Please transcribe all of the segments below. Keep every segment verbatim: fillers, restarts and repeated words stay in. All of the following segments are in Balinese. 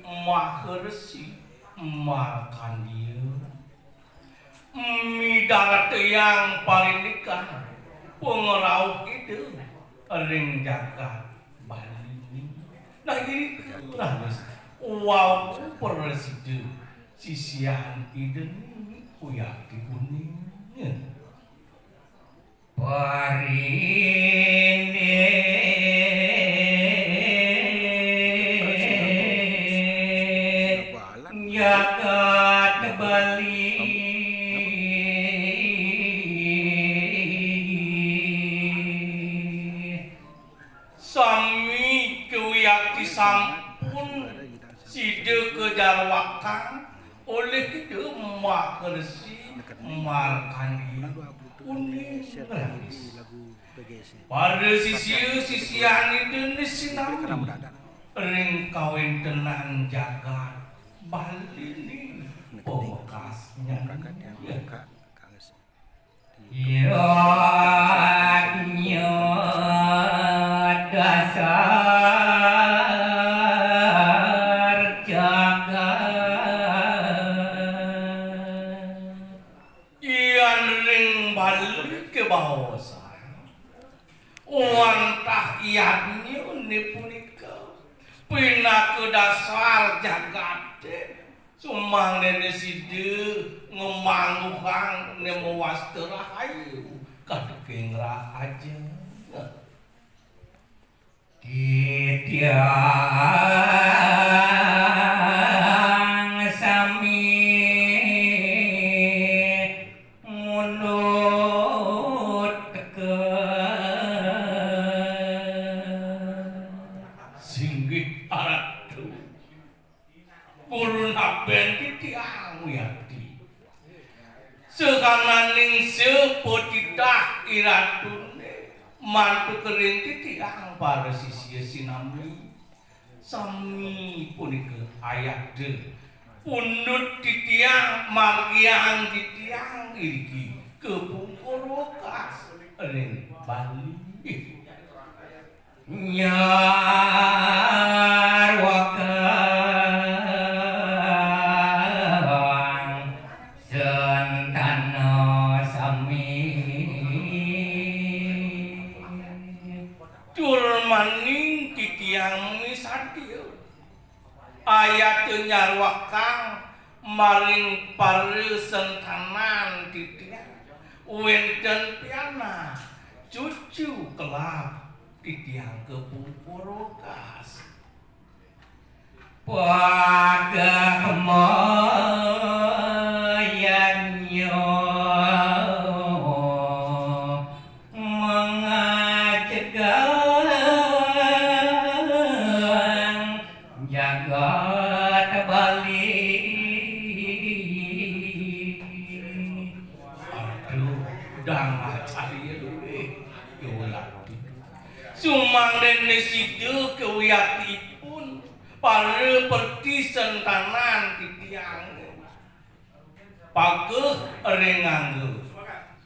Maharesi Markandia midartayang parindikan pangrauh Ida ring jagat Bali. Nah, iri raris wau prasida sisian Ida niki uyati uning. Parindik jagat Bali. Sami kawiyakti sampun sida kajarwakang olih Ida Maharesi Markandia uning raris. Para sisia-sisian Ida sinami ring kawentenan jagat Bali ni pamekasnya. Yadnya dasar jagat. Yan ring Bali kabaosan, wantah yadnya ni punika pinaka dasar jagaté, sumangdané sida ngamangguhang né mawasta rahayu kaduking rahaja. Titiang sami mundut teka. Singgih Ratu. Purun abén titiang wiakti. Sahananing sapatitah iratuné mantuk ring titiang para sisia sinami. Sami punika ayada. Pundut titiang margiang titiang iriki ka pungkur wekas ring Bali. Nyarwakang sentana sami. Tur maning titiang misadia ayata nyarwakang maring para sentanan titiang, wénten pianak cucu kelab titiang ka pungkur wekas. Pageh mayadnya mangacegang jagat Bali. Aduh, dang acarya luwih kawiyakti. Sumangdané sida kawiyaktiipun para pertisentanan titiang. Pageh ring angga,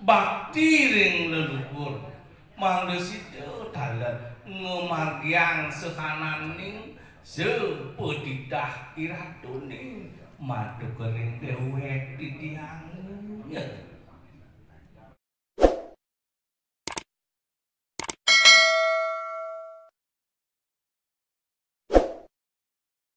bakti ring leluhur, mangda sida taler ngamargiang sahananing sapatitah iratuné mantuk ring déwék titiang.